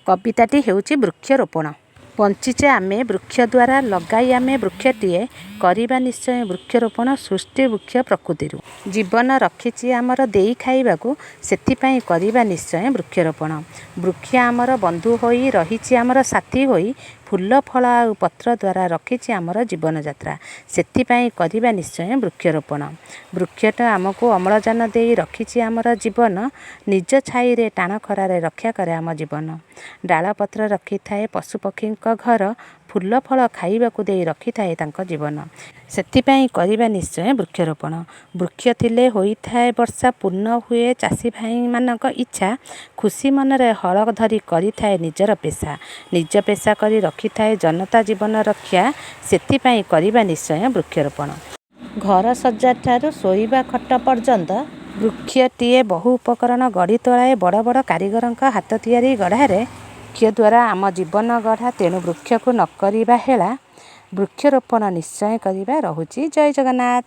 କବିତାଟି ହେଉଛି ବୃକ୍ଷରୋପଣ। ବଞ୍ଚିଛେ ଆମେ ବୃକ୍ଷ ଦ୍ୱାରା, ଲଗାଇ ଆମେ ବୃକ୍ଷଟିଏ, କରିବା ନିଶ୍ଚୟ ବୃକ୍ଷରୋପଣ ସୃଷ୍ଟି ବୃକ୍ଷ ପ୍ରକୃତିରୁ। ଜୀବନ ରଖିଛି ଆମର ଦେଇ ଖାଇବାକୁ, ସେଥିପାଇଁ କରିବା ନିଶ୍ଚୟ ବୃକ୍ଷରୋପଣ। ବୃକ୍ଷ ଆମର ବନ୍ଧୁ ହୋଇ, ରହିଛି ଆମର ସାଥୀ ହୋଇ, ଫୁଲ ଫଳ ଆଉ ପତ୍ର ଦ୍ୱାରା ରଖିଛି ଆମର ଜୀବନଯାତ୍ରା, ସେଥିପାଇଁ କରିବା ନିଶ୍ଚୟ ବୃକ୍ଷରୋପଣ। ବୃକ୍ଷଟା ଆମକୁ ଅମ୍ଳଜାନ ଦେଇ ରଖିଛି ଆମର ଜୀବନ, ନିଜ ଛାଇରେ ଟାଣ ଖରାରେ ରକ୍ଷା କରେ ଆମ ଜୀବନ। ଡାଳ ପତ୍ର ରଖିଥାଏ ପଶୁପକ୍ଷୀଙ୍କ ଘର, ଫୁଲ ଫଳ ଖାଇବାକୁ ଦେଇ ରଖିଥାଏ ତାଙ୍କ ଜୀବନ, ସେଥିପାଇଁ କରିବା ନିଶ୍ଚୟ ବୃକ୍ଷରୋପଣ। ବୃକ୍ଷ ଥିଲେ ହୋଇଥାଏ ବର୍ଷା, ପୂର୍ଣ୍ଣ ହୁଏ ଚାଷୀ ଭାଇମାନଙ୍କ ଇଚ୍ଛା, ଖୁସି ମନରେ ହଳ ଧରି କରିଥାଏ ନିଜର ପେସା, ନିଜ ପେସା କରି ରଖିଥାଏ ଜନତା ଜୀବନ ରକ୍ଷା, ସେଥିପାଇଁ କରିବା ନିଶ୍ଚୟ ବୃକ୍ଷରୋପଣ। ଘର ସଜ୍ଜାଠାରୁ ଶୋଇବା ଖଟ ପର୍ଯ୍ୟନ୍ତ ବୃକ୍ଷଟିଏ ବହୁ ଉପକରଣ ଗଢ଼ି ତୋଳାଏ ବଡ଼ ବଡ଼ କାରିଗରଙ୍କ ହାତ ତିଆରି ଗଢ଼ାରେ। ବୃକ୍ଷ ଦ୍ୱାରା ଆମ ଜୀବନ ଗଢ଼ା, ତେଣୁ ବୃକ୍ଷକୁ ନ କରିବା ହେଳା, ବୃକ୍ଷରୋପଣ ନିଶ୍ଚୟ କରିବା। ରହୁଛି, ଜୟ ଜଗନ୍ନାଥ।